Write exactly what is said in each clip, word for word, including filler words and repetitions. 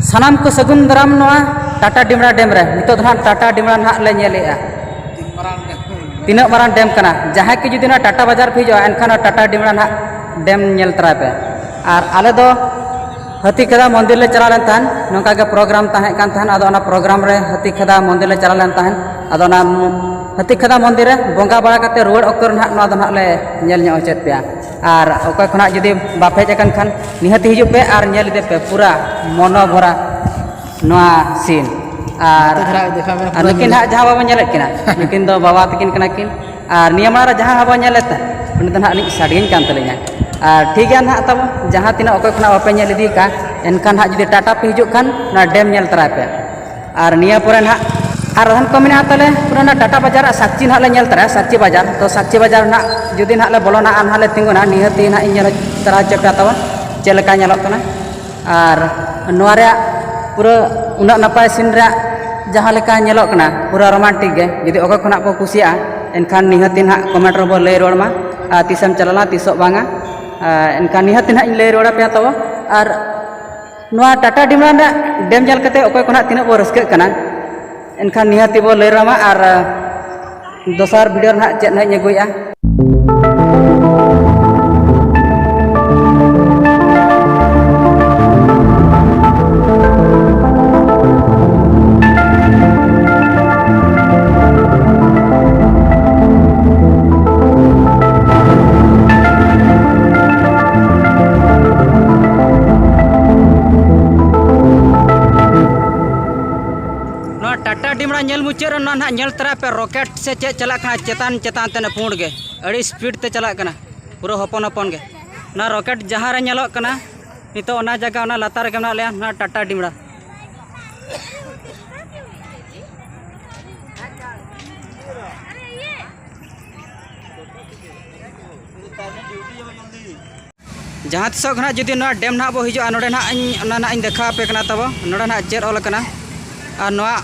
ᱥᱟᱱᱟᱢ ᱠᱚ ᱥᱟᱹᱜᱩᱱ ᱫᱟᱨᱟᱢ ᱱᱚᱣᱟ ᱴᱟᱴᱟ ᱰᱤᱢᱲᱟ ᱰᱮᱢ ᱨᱮ᱾ ᱱᱤᱛᱚᱜ ᱫᱚ ᱱᱟᱦᱟᱜ ᱴᱟᱴᱟ ᱰᱤᱢᱲᱟ ᱱᱟᱦᱟᱜ ᱞᱮ ᱧᱮᱞᱮᱜᱼᱟ᱾ ᱛᱤᱱᱟᱹᱜ ᱢᱟᱨᱟᱝ ᱰᱮᱢ ᱠᱟᱱᱟ᱾ ᱡᱟᱦᱟᱸᱭ ᱠᱚ ᱡᱩᱫᱤ ᱱᱚᱣᱟ ᱴᱟᱴᱟ ᱵᱟᱡᱟᱨ ᱯᱮ ᱦᱤᱡᱩᱜᱼᱟ, ᱮᱱᱠᱷᱟᱱ ᱱᱚᱣᱟ ᱴᱟᱴᱟ ᱰᱤᱢᱲᱟ ᱱᱟᱦᱟᱜ ᱰᱮᱢ ᱧᱮᱞ ᱛᱚᱨᱟᱭ ᱯᱮ᱾ ᱟᱨ ᱟᱞᱮ ᱫᱚ ᱦᱟᱹᱛᱤ ᱠᱷᱮᱫᱟ ᱢᱚᱱᱫᱤᱨ ᱞᱮ ᱪᱟᱞᱟᱣ ᱞᱮᱱ ᱛᱟᱦᱮᱸᱫ᱾ ᱱᱚᱝᱠᱟ ᱜᱮ ᱯᱨᱳᱜᱨᱟᱢ ᱛᱟᱦᱮᱸ ᱠᱟᱱ ᱛᱟᱦᱮᱸᱫ, ᱟᱫᱚ ᱚᱱᱟ ᱯᱨᱳᱜᱨᱟᱢ ᱨᱮ ᱦᱟᱹᱛᱤ ᱠᱷᱮᱫᱟ ᱢᱚᱱᱫᱤᱨ ᱞᱮ ᱪᱟᱞᱟᱣ ᱞᱮᱱ ᱛᱟᱦᱮᱸᱫ᱾ ᱟᱫᱚ ᱚᱱᱟ ᱦᱟᱹᱛᱤ ᱠᱷᱮᱫᱟ ᱢᱚᱱᱫᱤᱨ ᱨᱮ ᱵᱚᱸᱜᱟ ᱵᱟᱲᱟ ᱠᱟᱛᱮ ᱨᱩᱣᱟᱹᱲ ᱚᱠᱛᱚ ᱨᱮ ᱱᱟᱦᱟᱜ ᱱᱚᱣᱟ ᱫᱚ ᱱᱟᱦᱟᱜ ᱞᱮ ᱧᱮᱞ ᱧᱚᱜ ᱦᱚᱪᱚᱭᱮᱫ ᱯᱮᱭᱟ᱾ ᱟᱨ ᱚᱠᱚᱭ ᱠᱷᱚᱱᱟᱜ ᱡᱩᱫᱤ ᱵᱟᱯᱮ ᱦᱮᱡ ᱟᱠᱟᱱ ᱠᱷᱟᱱ, ᱱᱤᱦᱟᱹᱛ ᱦᱤᱡᱩᱜ ᱯᱮ ᱟᱨ ᱧᱮᱞ ᱤᱫᱤ ᱯᱮ ᱯᱩᱨᱟ ᱢᱚᱱᱚ ᱵᱷᱚᱨᱟ ᱱᱚᱣᱟ ᱥᱤᱱ᱾ ᱟᱨ ᱱᱚᱛᱮ ᱫᱷᱟᱨᱟ ᱫᱮᱠᱷᱟᱣ ᱢᱮ, ᱟᱨ ᱯᱩᱨᱟᱹ ᱱᱩᱠᱤᱱ ᱧᱮᱞ᱾ ᱦᱟᱸᱜ ᱡᱟᱦᱟᱸ ᱵᱟᱵᱚᱱ ᱧᱮᱞᱮᱫ ᱠᱤᱱᱟ, ᱱᱩᱠᱤᱱ ᱫᱚ ᱵᱟᱵᱟ ᱛᱟᱹᱠᱤᱱ ᱠᱟᱱᱟ ᱠᱤᱱ᱾ ᱟᱨ ᱱᱤᱭᱟᱹ ᱢᱟᱲᱟᱝ ᱨᱮ ᱡᱟᱦᱟᱸ ᱦᱟᱸᱜ ᱵᱚᱱ ᱧᱮᱞᱮᱫ ᱛᱟᱦᱮᱸ, ᱩᱱᱤ ᱫᱚ ᱱᱟᱦᱟᱜ ᱟᱹᱞᱤᱧ ᱥᱟᱰᱜᱮᱧ ᱠᱟᱱ ᱛᱟᱹᱞᱤᱧᱟ᱾ ᱟᱨ ᱴᱷᱤᱠ ᱜᱮᱭᱟ ᱱᱟᱦᱟᱜ ᱛᱟᱵᱚ, ᱡᱟᱦᱟᱸ ᱛᱤᱱᱟᱹᱜ ᱚᱠᱚᱭ ᱠᱷᱚᱱᱟᱜ ᱵᱟᱯᱮ ᱧᱮᱞ ᱤᱫᱤ ᱠᱟᱜᱼᱟ, ᱮᱱᱠᱷᱟᱱ ᱦᱟᱸᱜ ᱡᱩᱫᱤ ᱴᱟᱴᱟ ᱯᱮ ᱦᱤᱡᱩᱜ ᱠᱷᱟᱱ, ᱚᱱᱟ ᱰᱮᱢ ᱧᱮᱞ ᱛᱚᱨᱟᱭ ᱯᱮ᱾ ᱟᱨ ᱱᱤᱭᱟᱹ ᱯᱚᱨᱮ ᱱᱟᱦᱟᱜ ᱟᱨ ᱟᱫᱷᱟᱱ ᱠᱚ ᱢᱮᱱᱟᱜᱼᱟ ᱛᱟᱞᱮ, ᱯᱩᱨᱟᱹ ᱚᱱᱟ ᱴᱟᱴᱟ ᱵᱟᱡᱟᱨ ᱟᱨ ᱥᱟᱠᱪᱤ ᱱᱟᱦᱟᱜ ᱞᱮ ᱧᱮᱞ ᱛᱚᱨᱟᱭᱟ, ᱥᱟᱠᱪᱤ ᱵᱟᱡᱟᱨ᱾ ᱛᱚ ᱥᱟᱠᱪᱤ ᱵᱟᱡᱟᱨ ᱱᱟᱦᱟᱜ ᱡᱩᱫᱤ ᱱᱟᱦᱟᱜ ᱞᱮ ᱵᱚᱞᱚᱱᱟ ᱟᱨ ᱱᱟᱦᱟᱜ ᱞᱮ ᱛᱤᱸᱜᱩᱱᱟ, ᱱᱤᱦᱟᱹᱛᱤ ᱱᱟᱦᱟᱜ ᱤᱧ ᱧᱮᱞ ᱛᱚᱨᱟ ᱦᱚᱪᱚ ᱯᱮᱭᱟ ᱛᱟᱵᱚᱱ ᱪᱮᱫ ᱞᱮᱠᱟ ᱧᱮᱞᱚᱜ ᱠᱟᱱᱟ᱾ ᱟᱨ ᱱᱚᱣᱟ ᱨᱮᱭᱟᱜ ᱯᱩᱨᱟᱹ ᱩᱱᱟᱹᱜ ᱱᱟᱯᱟᱭ ᱥᱤᱱ ᱨᱮᱭᱟᱜ ᱡᱟᱦᱟᱸ ᱞᱮᱠᱟ ᱧᱮᱞᱚᱜ ᱠᱟᱱᱟ, ᱯᱩᱨᱟᱹ ᱨᱳᱢᱟᱱᱴᱤᱠ ᱜᱮ᱾ ᱡᱩᱫᱤ ᱚᱠᱚᱭ ᱠᱷᱚᱱᱟᱜ ᱯᱮ ᱠᱩᱥᱤᱭᱟᱜᱼᱟ, ᱮᱱᱠᱷᱟᱱ ᱱᱤᱦᱟᱹᱛᱤ ᱱᱟᱦᱟᱜ ᱠᱚᱢᱮᱱᱴ ᱨᱮᱵᱚ ᱞᱟᱹᱭ ᱨᱩᱣᱟᱹᱲ ᱢᱟ, ᱟᱨ ᱛᱤᱥᱮᱢ ᱪᱟᱞᱟᱣ ᱞᱮᱱᱟ, ᱛᱤᱥᱚᱜ ᱵᱟᱝᱟ᱾ ᱟᱨ ᱮᱱᱠᱷᱟᱱ ᱱᱤᱦᱟᱹᱛᱤ ᱱᱟᱦᱟᱜ ᱤᱧ ᱞᱟᱹᱭ ᱨᱩᱣᱟᱹᱲ ᱟᱯᱮᱭᱟ ᱛᱟᱵᱚ᱾ ᱟᱨ ᱱᱚᱣᱟ ᱴᱟᱴᱟ ᱰᱤᱢᱲᱟ ᱨᱮᱱᱟᱜ ᱰᱮᱢ ᱧᱮᱞ ᱠᱟᱛᱮ ᱚᱠᱚᱭ ᱠᱚ ᱱᱟᱦᱟᱜ ᱛᱤᱱᱟᱹᱜ ᱵᱚ ᱨᱟᱹᱥᱠᱟᱹᱜ ᱠᱟᱱᱟ, ᱮᱱᱠᱷᱟᱱ ᱱᱤᱦᱟᱹᱛᱤ ᱵᱚ ᱞᱟᱹᱭ ᱨᱩᱣᱟᱹᱲ ᱢᱟ᱾ ᱟᱨ ᱫᱚᱥᱟᱨ ᱵᱷᱤᱰᱤᱭᱳ ᱨᱮ ᱱᱟᱦᱟᱜ ᱪᱮᱫ ᱱᱟᱦᱟᱜ ᱤᱧ ᱟᱹᱜᱩᱭᱮᱫᱼᱟ᱾ ᱱᱚᱣᱟ ᱴᱟᱴᱟ ᱰᱤᱢᱲᱟ ᱧᱮᱞ ᱢᱩᱪᱟᱹᱫ ᱨᱮ ᱱᱚᱣᱟ ᱱᱟᱦᱟᱜ ᱧᱮᱞ ᱛᱚᱨᱟᱭ ᱯᱮ, ᱨᱚᱠᱮᱴ ᱥᱮ ᱪᱮᱫ ᱪᱟᱞᱟᱜ ᱠᱟᱱᱟ ᱪᱮᱛᱟᱱ ᱪᱮᱛᱟᱱ ᱛᱮ, ᱯᱩᱸᱰ ᱜᱮ, ᱟᱹᱰᱤ ᱥᱯᱤᱰ ᱛᱮ ᱪᱟᱞᱟᱜ ᱠᱟᱱᱟ, ᱯᱩᱨᱟᱹ ᱦᱚᱯᱚᱱ ᱦᱚᱯᱚᱱ ᱜᱮ᱾ ᱚᱱᱟ ᱨᱚᱠᱮᱴ ᱡᱟᱦᱟᱸ ᱨᱮ ᱧᱮᱞᱚᱜ ᱠᱟᱱᱟ ᱱᱤᱛᱚᱜ, ᱚᱱᱟ ᱡᱟᱭᱜᱟ, ᱚᱱᱟ ᱞᱟᱛᱟᱨ ᱨᱮᱜᱮ ᱢᱮᱱᱟᱜ ᱞᱮᱭᱟ, ᱱᱚᱣᱟ ᱴᱟᱴᱟ ᱰᱤᱢᱲᱟ᱾ ᱡᱟᱦᱟᱸ ᱛᱤᱥᱚᱜ ᱜᱮ ᱱᱟᱦᱟᱜ ᱡᱩᱫᱤ ᱱᱚᱣᱟ ᱰᱮᱢ ᱱᱟᱦᱟᱜ ᱵᱚ ᱦᱤᱡᱩᱜᱼᱟ, ᱱᱚᱰᱮ ᱱᱟᱦᱟᱜ ᱤᱧ, ᱚᱱᱟ ᱱᱟᱦᱟᱜ ᱤᱧ ᱫᱮᱠᱷᱟᱣ ᱟᱯᱮ ᱠᱟᱱᱟ ᱛᱟᱵᱚ᱾ ᱱᱚᱰᱮ ᱱᱟᱦᱟᱜ ᱪᱮᱫ ᱚᱞ ᱟᱠᱟᱱᱟ, ᱟᱨ ᱱᱚᱣᱟ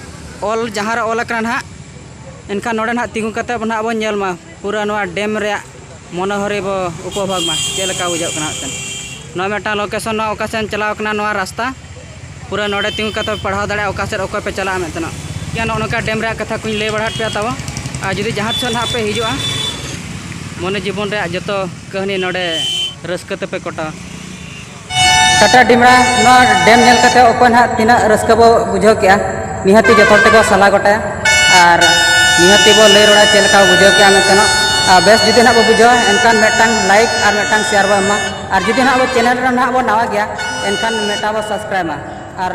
ᱚᱞ ᱡᱟᱦᱟᱸ ᱨᱮ ᱚᱞ ᱟᱠᱟᱱᱟ ᱱᱟᱦᱟᱜ, ᱮᱱᱠᱷᱟᱱ ᱱᱚᱰᱮ ᱱᱟᱦᱟᱜ ᱛᱤᱸᱜᱩ ᱠᱟᱛᱮ ᱵᱚ ᱱᱟᱦᱟᱜ ᱵᱚᱱ ᱧᱮᱞ ᱢᱟ, ᱯᱩᱨᱟᱹ ᱱᱚᱣᱟ ᱰᱮᱢ ᱨᱮᱭᱟᱜ ᱢᱚᱱᱳᱦᱟᱨᱤ ᱵᱚ ᱩᱯᱚᱵᱷᱳᱜᱽ ᱢᱟ, ᱪᱮᱫ ᱞᱮᱠᱟ ᱵᱩᱡᱷᱟᱹᱜ ᱠᱟᱱᱟ ᱢᱤᱫᱴᱮᱱ᱾ ᱱᱚᱣᱟ ᱢᱤᱫᱴᱟᱝ ᱞᱳᱠᱮᱥᱚᱱ, ᱱᱚᱣᱟ ᱚᱠᱟ ᱥᱮᱱ ᱪᱟᱞᱟᱣ ᱠᱟᱱᱟ ᱱᱚᱣᱟ ᱨᱟᱥᱛᱟ, ᱯᱩᱨᱟᱹ ᱱᱚᱰᱮ ᱛᱤᱸᱜᱩ ᱠᱟᱛᱮ ᱯᱮ ᱯᱟᱲᱦᱟᱣ ᱫᱟᱲᱮᱭᱟᱜᱼᱟ, ᱚᱠᱟ ᱥᱮᱫ ᱚᱠᱚᱭ ᱯᱮ ᱪᱟᱞᱟᱜᱼᱟ ᱢᱮᱱᱛᱮ ᱱᱟᱜ᱾ ᱭᱟ, ᱱᱚᱜᱼᱚ ᱱᱚᱝᱠᱟ ᱰᱮᱢ ᱨᱮᱭᱟᱜ ᱠᱟᱛᱷᱟ ᱠᱚᱧ ᱞᱟᱹᱭ ᱵᱟᱲᱟ ᱦᱚᱴᱚ ᱯᱮᱭᱟ ᱛᱟᱵᱚ᱾ ᱟᱨ ᱡᱩᱫᱤ ᱡᱟᱦᱟᱸ ᱛᱤᱥᱚᱜ ᱱᱟᱦᱟᱜ ᱯᱮ ᱦᱤᱡᱩᱜᱼᱟ, ᱢᱚᱱᱮ ᱡᱤᱵᱚᱱ ᱨᱮᱭᱟᱜ ᱡᱚᱛᱚ ᱠᱟᱹᱦᱱᱤ ᱱᱚᱰᱮ ᱨᱟᱹᱥᱠᱟᱹ ᱛᱮᱯᱮ ᱠᱚᱴᱟᱣᱟ᱾ ᱴᱟᱴᱟ ᱰᱤᱢᱲᱟ, ᱱᱚᱣᱟ ᱰᱮᱢ ᱧᱮᱞ ᱠᱟᱛᱮ ᱚᱠᱚᱭ ᱱᱟᱦᱟᱜ ᱛᱤᱱᱟᱹᱜ ᱨᱟᱹᱥᱠᱟᱹ ᱵᱚ ᱵᱩᱡᱷᱟᱹᱣ ᱠᱮᱜᱼᱟ, ᱱᱤᱦᱟᱹᱛᱤ ᱡᱚᱛᱚ ᱦᱚᱲ ᱛᱮᱠᱚ ᱥᱟᱞᱟ ᱜᱚᱴᱟᱭᱟ᱾ ᱟᱨ ᱱᱤᱦᱟᱹᱛᱤ ᱵᱚ ᱞᱟᱹᱭ ᱨᱚᱲᱟ ᱪᱮᱫ ᱞᱮᱠᱟ ᱵᱚ ᱵᱩᱡᱷᱟᱹᱣ ᱠᱮᱜᱼᱟ ᱢᱮᱱᱛᱮ ᱱᱟᱜ᱾ ᱟᱨ ᱵᱮᱥ ᱡᱩᱫᱤ ᱱᱟᱦᱟᱜ ᱵᱚ ᱵᱩᱡᱷᱟᱹᱣᱟ, ᱮᱱᱠᱷᱟᱱ ᱢᱤᱫᱴᱟᱝ ᱞᱟᱭᱤᱠ ᱟᱨ ᱢᱤᱫᱴᱟᱝ ᱥᱮᱭᱟᱨ ᱵᱚ ᱮᱢᱟ᱾ ᱟᱨ ᱡᱩᱫᱤ ᱱᱟᱦᱟᱜ ᱟᱵᱚ ᱪᱮᱱᱮᱞ ᱨᱮ ᱱᱟᱦᱟᱜ ᱵᱚ ᱱᱟᱣᱟ ᱜᱮᱭᱟ, ᱮᱱᱠᱷᱟᱱ ᱢᱤᱫᱴᱟᱝ ᱵᱚ ᱥᱟᱵᱥᱠᱨᱟᱭᱤᱵᱽ ᱢᱟ᱾ ᱟᱨ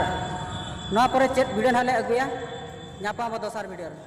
ᱱᱚᱣᱟ ᱯᱚᱨᱮ ᱪᱮᱫ ᱵᱷᱤᱰᱤᱭᱳ ᱱᱟᱦᱟᱜ ᱞᱮ ᱟᱹᱜᱩᱭᱟ, ᱧᱟᱯᱟᱢ ᱟᱵᱚ ᱫᱚᱥᱟᱨ ᱵᱷᱤᱰᱤᱭᱳ ᱨᱮ᱾